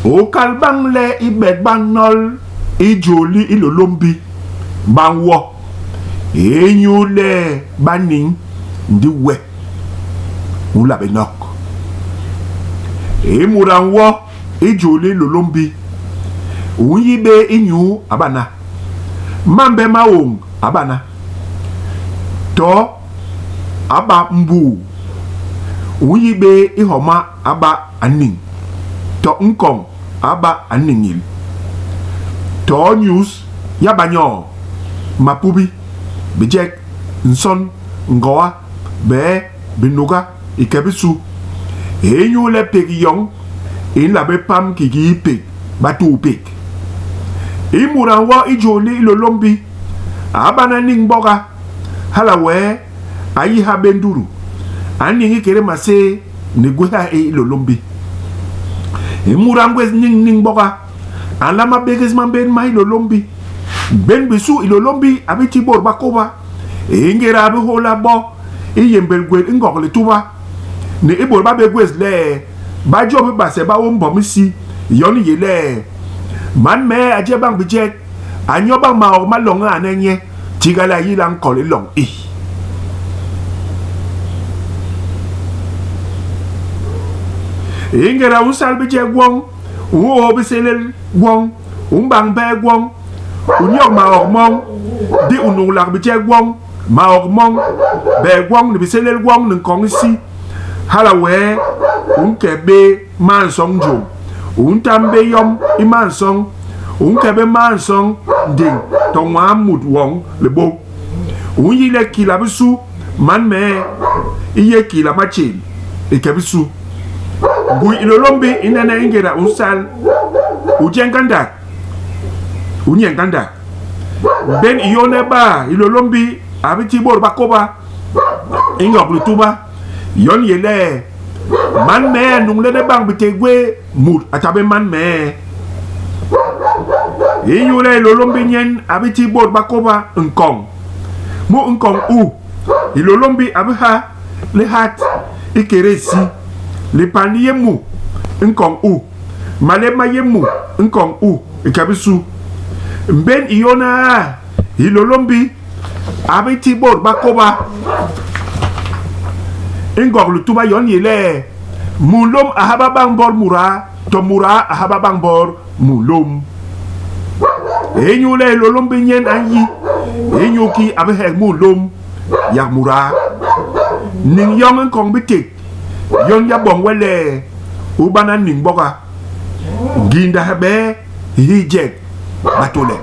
U kal bañ le i bet ba nol i jôl li Hilôlômbi ba nwo inyule ba niñ ndi we u nla bé nok. I mut a nwo i jôl li Hilôlômbi, u nyi bé inyu a bana mambe maôñg a bana, to a ba mbuu, u nyi bé i homa a ba a niñ, to nkoñ a ba a niñil, to nyus y'a ba nyoo, mapubi, bijek, nson, ngoa, bee, binuga, i ke bisu. Inyule pék yoñ i nla bé pam kiki pék batuupék. I mut a nwo i jôl li Hilôlômbi, a bana niñ boga, hala wee a yi ha bé ndutu, a niñ ikété maséé ni gwéha i Hilôlômbi. I mut a ngwés niñ niñ boga, a nlama bégés mambén ma Hilôlômbi. Mbén bisu Hilôlômbi a bi ti bôt ba kôba i ngéda a bi hôla bo i yémbél gwét i Ngog Lituba ni i bôt ba bé gwés le ba jôp i base ba ôm mbom isi, yon i yé le, Man mee a je bañ bijek, a nyo bañ maok ma loñ a ane nye, tiga le a yila nkol i loñ i. I ngéda u nsal bijek gwoñ, u nhôô bisélél gwoñ, u mbañ bee gwoñ, u nyok maok moñ, ndi u nuñlak bijek gwoñ, maok moñ, bee gwoñ ni bisélél gwoñ ni nkoñ isi, hala wee u nke bé maasoñ njom, u ntam bé yom i maasoñ, u nke bé maasoñ ndiñ to nwaa mut woñ libôk. U nyi le kila bisu man mee i yé kila matjél i ke bisu. Ngui Hilôlômbi i nene i ngéda u nsal, u je ngandak, u nye ngandak. Mbén i yôhne baa Hilôlômbi a bi ti bôt ba kôba i Ngog Lituba yon yé le, man mee a nuñlene bañ biték gwé, mut a ta bé man mee. Inyule Hilôlômbi nyen a bi ti bôt ba kôba nkoñ. Mu nkoñ u, Hilôlômbi a bi ha lihat ikété isi, lipan li yé mu nkoñ u, malép ma yé mu nkoñ u i ke bisu. Mbén i yôhne aa, Hilôlômbi a bi ti bôt ba kôba i Ngog Lituba yon yé le, munlôm a haba bañ mbôl mudaa to mudaa a haba bañ mbôl munlôm. Inyule Hilôlômbi nyen a nyi inyuki a bi hek munlôm yak mudaa. Niñ yoñ i nkoñ biték yon y'a boñ we le u bana niñ boga. Ngiinda he bé hi jek batole.